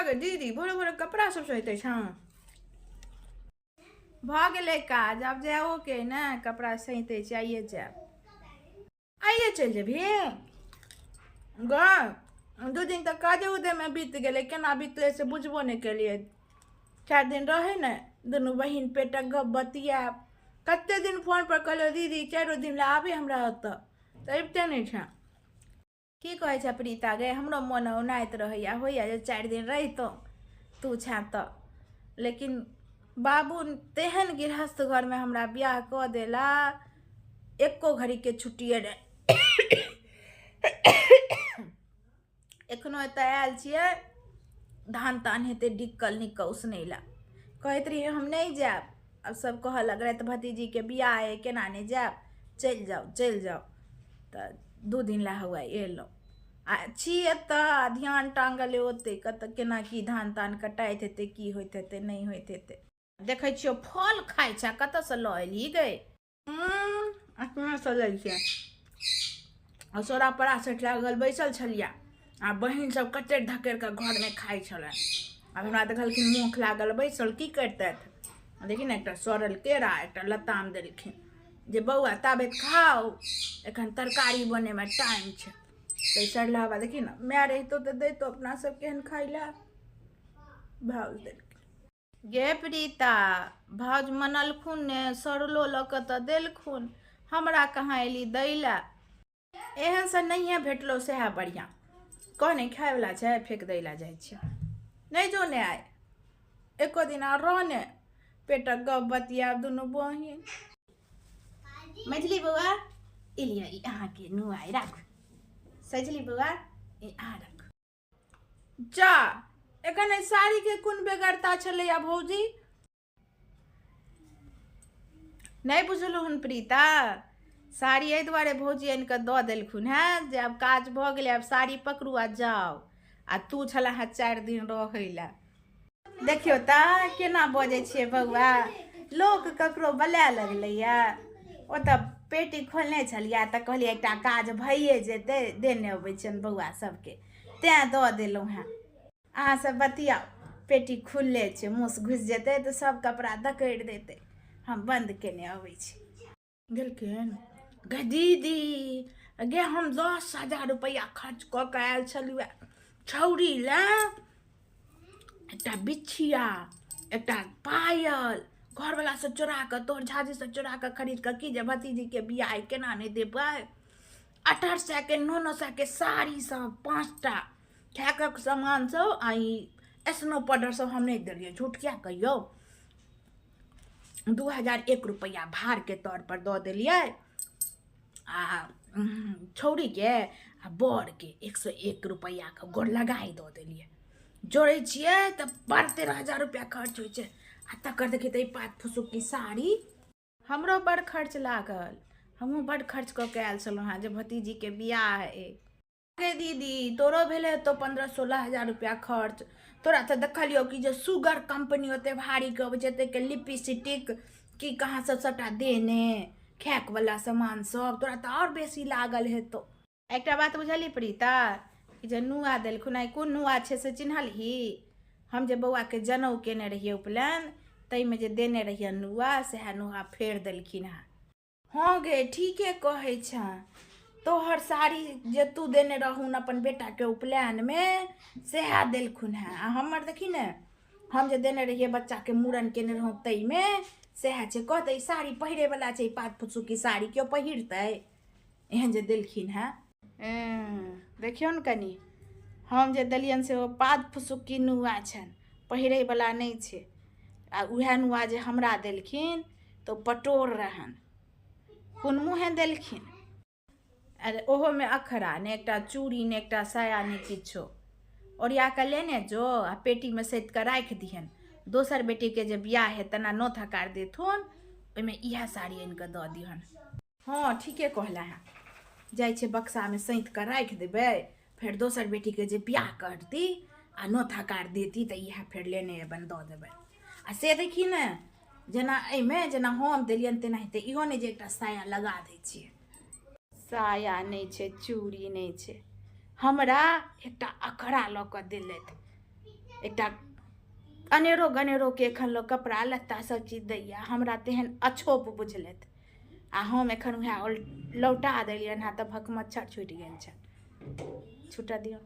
गे दीदी, भोरे भोरे कपड़ा सब सैतै छँ? भऽ गेलै काज, आब जाओ के ने, कपड़ा सैतै छै। आइए जायब, आइए चलि जेबही गे? 2 दिन तऽ काजे उदेमे बीत गेलै, केना बीतलै से बुझबो नहि केलियै। 4 दिन रहै ने, दुनू बहिन पेटक गप बतियाएब। कते दिन फोन पर कहलियै, दीदी, 4 दिन लए आबे हमरा ओतऽ, तऽ अबिते नहि छै। की कहै छै प्रीता गे? हमरो मोन औनाइत रहैया, होइया जे 4 दिन रहितहुँ, तू छेँ तऽ। लेकिन बाबू तेहन गृहस्थ घरमे हमरा बियाह कऽ देला, एको घड़ीके छुट्टिए नहि। एखनो एतऽ आयल छियै, धान तान हेतै डिक्कल निक्कल उसनै लए। कहैत रहियै, हम नहि जायब। आब सब कहऽ लगलै तऽ भतीजीके बियाह अइ, केना नहि जायब, चलि जाउ, चलि जाउ। तऽ 2 दिन लए हौआ एलहुँ आ छी एतऽ आ ध्यान टाँगल अइ ओतै, कतऽ केना की धान तान कटाइत हेतै, की होइत हेतै, नहि होइत हेतै। देखै छियौ, फल खाइ छै। कतऽसँ लऽ एलही गै? अपनेसँ लै छै। आ सोरा परा सेठ लागल बैसल छलियै आ बहिन सब कचरि धकरि कऽ घरमे खाइ छलै। आब हमरा देखलखिन मुँह लागल बैसल, की करितथि? देखी ने, एकटा सड़ल केरा, एकटा लताम देलखिन जे बौआ, ताबे खाउ, एखन तरकारी बनैमे टाइम छै। तऽ सड़लहबा देखी ने, माय रहितो तऽ दैतो अपना सब केहन खाइ लए। भाउज देलखिन। गे प्रीता, भाउज मनलखुन ने, सड़लो लऽ कऽ तऽ देलखुन, हमरा कहाँ एली दै लए? एहन से नहिए भेटलो सएह बढ़िआँ। कह नहि खायवला छै, फेक दै लए जाइ छियै। नहि जो ने, आइ एको दिन आर रह ने, पेटक गप बतियाब दुनू बहिन। मझली बौआ, ई लिअ, ई अहाँके नुआइ राखू। सजली बौआ, ई अहाँ राखू। जा, एखन एहि साड़ीके कोन बेगरता छलैया भौजी? नहि बुझलहुँ हन प्रीता, साड़ी एहि दुआरे भौजी आनि कऽ दऽ देलखुन हेँ जे आब काज भऽ गेलै, आब साड़ी पकड़ू आ जाउ। आ तू छलह हेँ 4 दिन रहै लए। देखियौ तऽ केना बजै छियै बौआ, लोक ककरो बलाय लगलैया? ओतऽ पेटी खोलने छलियै तऽ कहलियै एकटा काज भइए जेतै, देने अबै छियनि बौआ सबके, तेँ दऽ देलहुँ हेँ। अहाँ सब बतियाउ, पेटी खुलले छै, मूस घुसि जेतै तऽ सब कपड़ा दकड़ि देतै। हम बन्द केने अबै छी। गेलखिन गे दीदी गे, हम 10,000 रुपैआ खर्च कऽ कऽ आयल छलियै छौरी लए, एकटा बिछिया, एकटा पायल, घरवलासँ चोरा कऽ, तोहर झाजीसँ चोरा कऽ खरीद कऽ, की जे भतीजीके बियाह अइ, केना नहि देबै? 18 सएके, 9-9 सएके साड़ी सब पाँचटा, खायके सामान सब आ ई स्नो पाउडर सब हम नहि देलियै। झूठ किया कहियौ? 2001 रुपैआ भारके तौर पर दऽ देलियै आ छौड़ीके आ बरके 101 रुपैआके गोर लगाइ दऽ देलियै। जोड़ै छियै तऽ 12-13 हजार रुपैआ खर्च होइ छै आ तकर देखियै तऽ ई पात फुसुक्की साड़ी। हमरो बड़ खर्च लागल, हमहूँ बड़ खर्च कऽ के आयल छलहुँ हेँ जे भतीजीके बियाह अइ। गे दीदी, तोरो भेलै हेतौ 15-16 हजार रुपैआ खर्च। तोरा तऽ देखलियौ कि जे सुगर कम्पनी ओते भारीके अबै छै, ताहिके लिपस्टिक की कहाँ सब सभटा देने, खायकवला सामान सब, तोरा तऽ आओर बेसी लागल हेतौ। एकटा बात बुझलही प्रीता? ई जे नुआ देलखुन, आइ कोन नुआ छै से चिन्हलही? हम जे बौआके जनउ केने रहियै उपनयन, ताहिमे जे देने रहियै नुआ, सएह नुआ फेर देलखिन हेँ। हँ गे, ठीके कहै छेँ। तोहर साड़ी जे तू देने रहून अपन बेटाके उपनयनमे, सएह देलखुन हेँ। आ हमर देखी ने, हम जे देने रहियै बच्चाके मूड़न केने रहौँ ताहिमे, सएह छै। कहतै ई साड़ी पहिरैवला छै? ई पात फुसुकी साड़ी केओ पहिरतै एहन जे देलखिन हेँ? देखियौ ने कनि, हम जे देलियनि से ओ पात फुसुक्की नुआ छनि, पहिरैवला नहि छै। आ उएह नुआ जे हमरा देलखिन तऽ ओ पटोर रहनि। कोन मुँहे देलखिन? अरे, ओहोमे अखरा ने, एकटा चूड़ी ने, एकटा साया ने, किछो। ओरिया कऽ लेने जो आ पेटीमे सैत कऽ राखि दिहन। दोसर बेटीके जे बियाह हेतनि आ नोत हकार देथुन, ओहिमे इएह साड़ी आनि कऽ दऽ दिहन। हँ, ठीके कहला हेँ। जाइ छै, बक्सामे सैँत कऽ राखि देबै। फेर दोसर बेटीके जे बियाह करती आ नोत हकार देती तऽ इएह फेर लेने अयबनि, दऽ देबनि। आ से देखी ने, जेना एहिमे जेना हम देलियनि तेनाहिते इहो नहि जे एकटा साया लगा दै छियै। साया नहि छै, चूड़ी नहि छै, हमरा एकटा अखरा लऽ कऽ देलथि। एकटा अनेरो गनेरोके एखन लोक कपड़ा लत्ता सब चीज दैए, हमरा तेहन अछोप बुझलथि आ हम एखन वएह लौटा देलियनि हँ तऽ भकमच्छर छुटि गेल छनि। छुटऽ दियौ।